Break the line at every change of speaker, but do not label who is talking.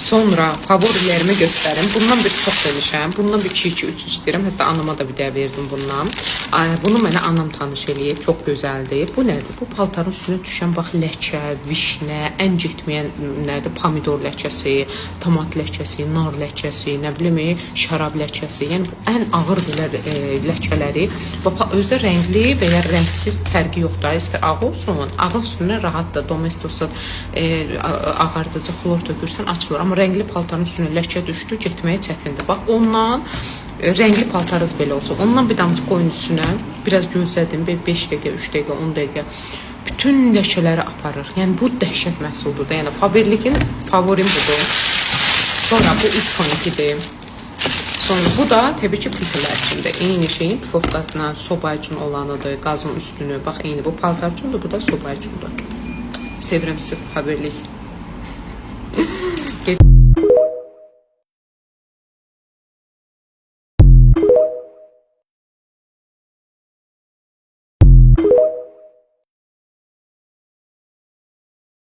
Sonra favorilərimi göstərim. Bundan bir çox demişəm. Bundan bir 2 2 3 istəyirəm. Hətta anama da bir dəfə verdim bundan. Bunu mənə anam tanış eləyib. Çox gözəldir. Bu nədir? Bu paltarın üstünə düşən bax ləkə, vişnə, ən getməyən nədir? Pomidor ləkəsi, tomat ləkəsi, nar ləkəsi, nə bilim, şərab ləkəsi. Yəni bu ən ağır belə ləkələri. Bax özü də rəngli və ya rəngsiz fərqi yoxdur. İstər ağ olsun, ağın üstünə rahatdır. Domestosla ağardıcı xlor tökürsən açılır. Amma rəngli paltarın üstünə ləkə düşdü, getməyə çətindir. Bax ondan rəngli paltarınız belə olsun. Ondan bir damcı qoyun üstünə, biraz gözlədim, bir 5 dəqiqə, 3 dəqiqə, 10 dəqiqə. Bütün ləkələri aparır. Yəni bu dəhşət məhsuldur da. Yəni Faberlic-in favorim budur. Sonra bu üst tonikidir. Sonra bu da təbii ki plitələr üçündür. Eyni şeyin duxovkasına, soba üçün olanıdır, qazın üstünü. Bax eyni bu paltar üçündür, bu da soba üçündür. Sevirəm sizi Faberlic.